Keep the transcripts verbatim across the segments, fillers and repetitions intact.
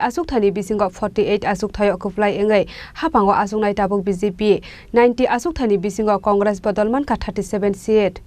Aswkthaini bisingo forty eight aswkthaio kwplai wngwi haphango aswknai tabuk B J P, ninety aswkthaini bisingo Congress bodol mankha thirty seven seat.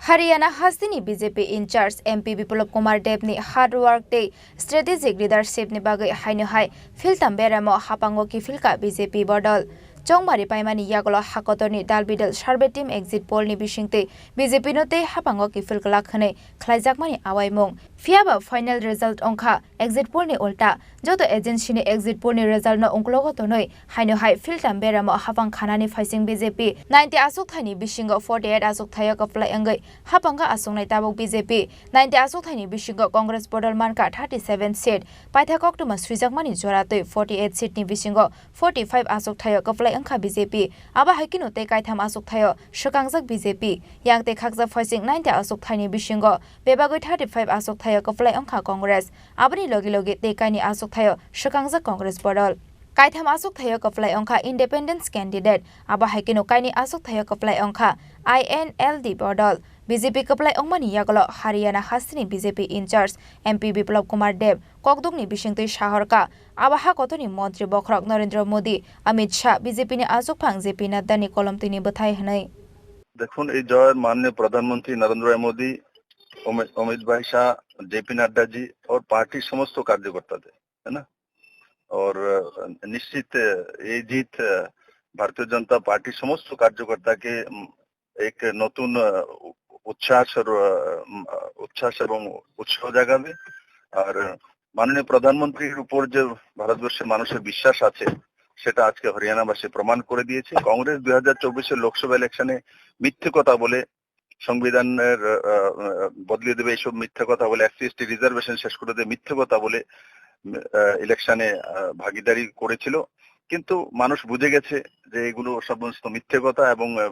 Haryana hasteni B J P in charge M P Biplab Kumar Deb ni hard work tei strategic leadership ni bagwi haino hai philtam beramo haphango kiphilka B J P bodol. Chongmari paimani yagulo hakotorni dal bidal survey team exit poll ni bisingtwi B J P no tei haphango kiphil glak hwnwi khlaijakmani awaimung. Phiyaba final result wngkha exit poll ni ulta. Joto agency ni exit poll ni result no ungklogo tonwi haino hai philtam beramo haphang khanani phaising B J P ninety aswkthaini bisingo forty eight aswkthaio kwplai wngwi haphango aswknai tabuk B J P, ninety aswkthaini bisingo Congress bodol mankha thirty seven seat. Paitha koktwma swijakmani jora twi forty eight seat ni bisingo forty five aswkthaio kwplai wngkha B J P. Abo hai kheno tei kaitham aswkthaio swkangjak B J P. Yang tei khakjak phaising ninety aswkthaini bisingo bebagwi thirty five aswkthaio kwplai wngkha Congress. Aboni logi logi tei kaini aswkthaio swkangjak Congress bodol. Kaitham aswkthaio kwplai wngkha independence candidate. Abo hai kheno kaini aswkthaio kwplai wngkha I N L D bodol. B J P kwplai wngmani yagulo Haryana hasteni B J P in charge M P Biplab Kumar Deb, kokdukni bisingtwi sahorka, abo hakotorni montri bokhorok Narendra Modi, Amit Shah, B J P ni achukphang J P Nadda ni kolomtwini bwthai hwnwi. দেখুন, এই জয় মাননীয় প্রধানমন্ত্রী নরেন্দ্র মোদী, অমিত, অমিত ভাই শাহ, জেপি নাড্ডা জি ওর পার্টির সমস্ত কার্যকর্তাদের, তাই না? और अ, निश्चित, अ, ये जीत, अ, भारतीय जनता पार्टी समस्त कार्यकर्ता के, उम, एक नतून, अ, उ-, उच्छ्वास और, अ, उम, अ, उच्छ्वास एवं उत्साह जागाबे। और माननीय প্রধানমন্ত্রীর উপর যে ভারতবর্ষের মানুষের বিশ্বাস আছে, সেটা আজকে হরিয়ানাবাসী প্রমাণ করে দিয়েছে। কংগ্রেস দুই হাজার চব্বিশের লোকসভা ইলেকশনে মিথ্যে কথা বলে সংবিধানের, আহ, আহ, বদলিয়ে দেবে, এইসব মিথ্যা কথা বলে, এসসি এসটি রিজার্ভেশন শেষ করে দেবে, মিথ্যা কথা বলে, উম, আহ, ইলেকশনে, আহ, ভাগিদারি করেছিল। কিন্তু মানুষ বুঝে গেছে যে এগুলো সমস্ত মিথ্যে কথা এবং, আহ,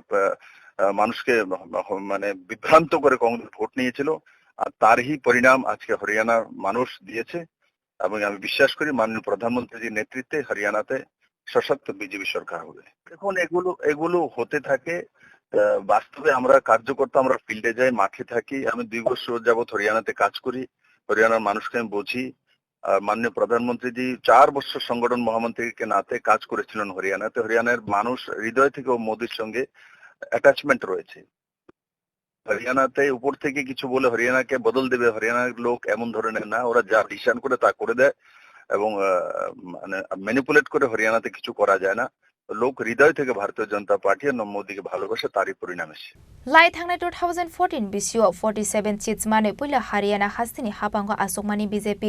আহ, মানুষকে, আহ, মানে, বিভ্রান্ত করে কংগ্রেস ভোট নিয়েছিল। আর তারই পরিণাম আজকে হরিয়ানার মানুষ দিয়েছে। এবং আমি বিশ্বাস করি মাননীয় প্রধানমন্ত্রীজির নেতৃত্বে হরিয়ানাতে সশক্ত বিজেপি সরকার হবে। এখন এগুলো, এগুলো হতে থাকে। আহ, বাস্তবে আমরা কার্যকর্তা, আমরা ফিল্ডে যাই, মাঠে থাকি। আমি দুই বছর যাবত হরিয়ানাতে কাজ করি, হরিয়ানার মানুষকে আমি বুঝি। আর মাননীয় প্রধানমন্ত্রীজি চার বছর সংগঠন মহামন্ত্রীকে নাতে কাজ করেছিলেন হরিয়ানাতে। হরিয়ানার মানুষ হৃদয় থেকে মোদির সঙ্গে অ্যাটাচমেন্ট রয়েছে। হরিয়ানাতে উপর থেকে কিছু বলে হরিয়ানাকে বদল দেবে, হরিয়ানার লোক এমন ধরনের না, ওরা যা ডিসিশন করে তা করে দেয় এবং, আহ, মানে, ম্যানিপুলেট করে হরিয়ানাতে কিছু করা যায় না। লোক হৃদয় থেকে ভারতীয় জনতা পার্টি আর মোদীকে ভালোবাসে, তারই পরিণাম এসে। Lai thangnai two thousand fourteen B C O forty seven seats manwi puila Haryana hasteni haphango aswkmani B J P.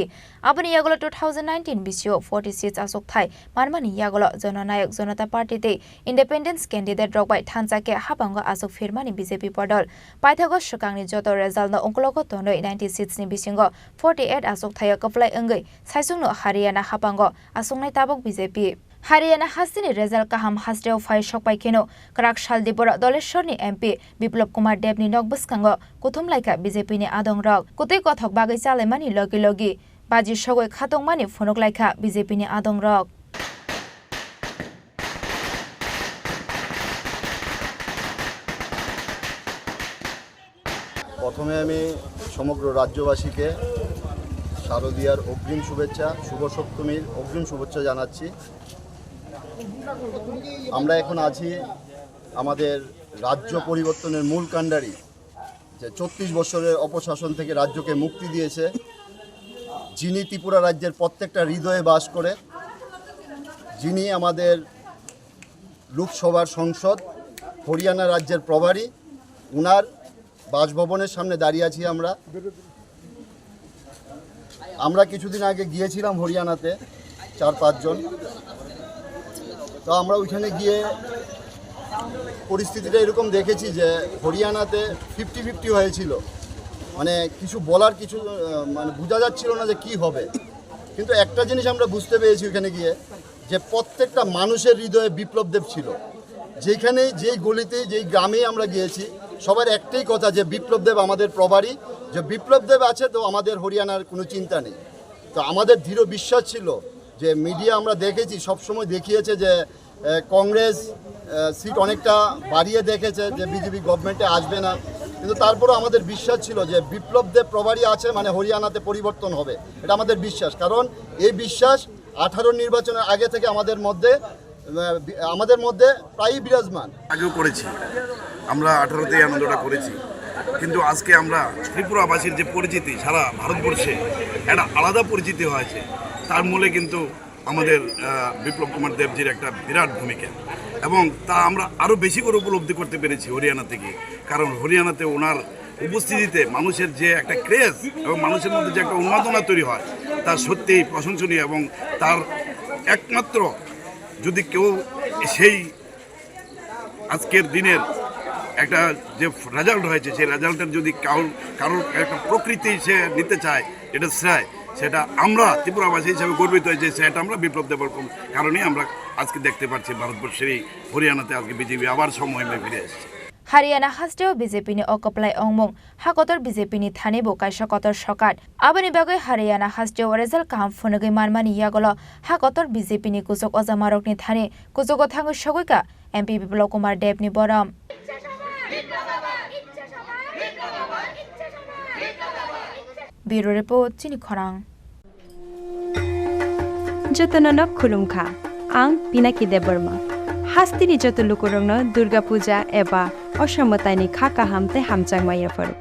Aboni yagulo two thousand nineteen B C O forty seats aswkthai manmani yagulo Jananayok Janata Party tei independence candidate rok bai thansa khe haphango aswk phirmani B J P bodol. Paithago swkangni joto result no ungklogo tonwi ninety seats ni bisingo forty eight aswkthaio kwplai wngwi saichungno Haryana haphango aswknai tabuk B J P. Haryana hasteni result kaham hasteo phai sokpai kheno kwrak sal diboro Doleshwrni M P Biplab Kumar Debni nok bwskango kuthum laikha B J P ni adongrok. Kwtwi kothok bagwi chalaimani logi logi baji sogwi khatungmani phunuk laikha B J P ni adongrok. প্রথমে আমি সমগ্র রাজ্যবাসীকে শারদীয়ার অগ্রিম শুভেচ্ছা, শুভ সপ্তমীর অগ্রিম শুভেচ্ছা জানাচ্ছি। আমরা এখন আছি আমাদের রাজ্য পরিবর্তনের মূল কাণ্ডারি, যে চৌত্রিশ বছরের অপশাসন থেকে রাজ্যকে মুক্তি দিয়েছে, যিনি ত্রিপুরা রাজ্যের প্রত্যেকটা হৃদয়ে বাস করে, যিনি আমাদের লোকসভার সংসদ, হরিয়ানা রাজ্যের প্রভারী, উনার বাসভবনের সামনে দাঁড়িয়ে আছি আমরা। আমরা কিছুদিন আগে গিয়েছিলাম হরিয়ানাতে, চার পাঁচজন। তো আমরা ওইখানে গিয়ে পরিস্থিতিটা এরকম দেখেছি যে হরিয়ানাতে ফিফটি ফিফটি হয়েছিল, মানে কিছু বলার কিছু, আহ, মানে বোঝা যাচ্ছিল না যে কি হবে। কিন্তু একটা জিনিস আমরা বুঝতে পেরেছি ওইখানে গিয়ে, যে প্রত্যেকটা মানুষের হৃদয়ে বিপ্লব দেব ছিল। যেখানেই, যেই গলিতেই, যেই গ্রামেই আমরা গিয়েছি, সবার একটাই কথা যে বিপ্লব দেব আমাদের প্রভারী, যে বিপ্লব দেব আছে তো আমাদের হরিয়ানার কোনো চিন্তা নেই। তো আমাদের দৃঢ় বিশ্বাস ছিল যে মিডিয়া আমরা দেখেছি, সবসময় দেখিয়েছে যে আহ, কংগ্রেস সিট অনেকটা বাড়িয়ে দেখেছে যে বিজেপি গভর্নমেন্টে আসবে না, কিন্তু তারপরেও আমাদের বিশ্বাস ছিল যে বিপ্লব দেব প্রভারী আছে মানে হরিয়ানাতে পরিবর্তন হবে। এটা আমাদের বিশ্বাস, কারণ এই বিশ্বাস আঠারো নির্বাচনের আগে থেকে আমাদের মধ্যে, আহ, বি- আমাদের মধ্যে প্রায়ই বিরাজমান। আগেও করেছি, আমরা আঠারোতেই আনন্দটা করেছি, কিন্তু আজকে আমরা ত্রিপুরাবাসীর যে পরিচিতি সারা ভারতবর্ষে একটা আলাদা পরিচিতি হয়েছে, তার মূলে কিন্তু আমাদের আহ, বিপ্লব কুমার দেবজির একটা বিরাট ভূমিকা, এবং তা আমরা আরও বেশি করে উপলব্ধি করতে পেরেছি হরিয়ানা থেকে। কারণ হরিয়ানাতে ওনার উপস্থিতিতে মানুষের যে একটা ক্রেজ এবং মানুষের মধ্যে যে একটা উন্মাদনা তৈরি হয়, তা সত্যিই প্রশংসনীয়। এবং তার একমাত্র যদি কেউ সেই আজকের দিনের একটা যে রেজাল্ট হয়েছে, সেই রেজাল্টের যদি কারোর কারোর একটা প্রকৃতি সে নিতে চায়, এটা শ্রেয়, সেটা আমরা ত্রিপুরাবাসী হিসেবে গর্বিত হয়েছে। সেটা আমরা বিপ্লব দেবর কোন কারণেই আমরা আজকে দেখতে পাচ্ছি ভারতবর্ষের এই হরিয়ানাতে আজকে বিজেপি আবার সমমহিমায় ফিরে এসেছে। Haryana hasteo B J P ni o kwplai ongmung, ha kotor B J P ni thani bo kaisa kotor sokat. Aboni bagwi Haryana hasteo result kaham phunugwi manmani yagulo ha kotor B J P ni kuchuk ojamarokni thani kuchugo thangwi sogwikha M P Biplab Kumar Deb ni borom. Bureau Report, Chini Khorang. Jotono no khulumkha, ang Pinaki Debbarma. Hasteni joto lukurokno Durga Puja eba Osha mwtaini kha kaham tei hamjakma yapharo.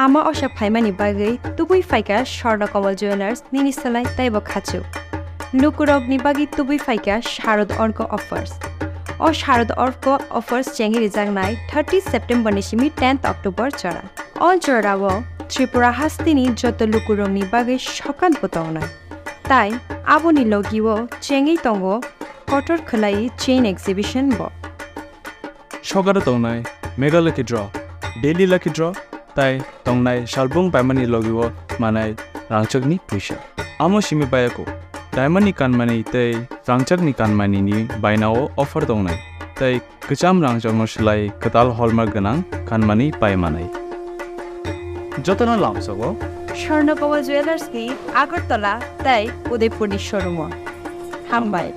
Ama Osha phaimani bagwi tubui phaikha Swarna Kamal Jewellers nini slai teibo khachuk. Lukurokni bagwi tubui phaikha Sharad Orko Offers. O Sharad Orko Offers chengwi rijaknai thirty September ni simi tenth October jora. O jorao Tripura hasteni joto lukurokni bagwi sokat bo tongnai. Tai aboni logio chengwi tongo kotor khwlai chain exhibition bo. Sokaro tongnai Mega Lucky Draw, Daily Lucky Draw, tai tongnai salbung paimani logio manai rangchakni puisa. Amo simi bayako, diamondni kanmani tei rangchakni kanmani ni bainao offer tongnai, tei kwcham rangchakno swlai kwtal hallmark gwnang kanmani pai manai. Jotono lamsogo. Swarna Kamal Jewellers ni Agartala tei Udaipur ni showroom o. Hambai.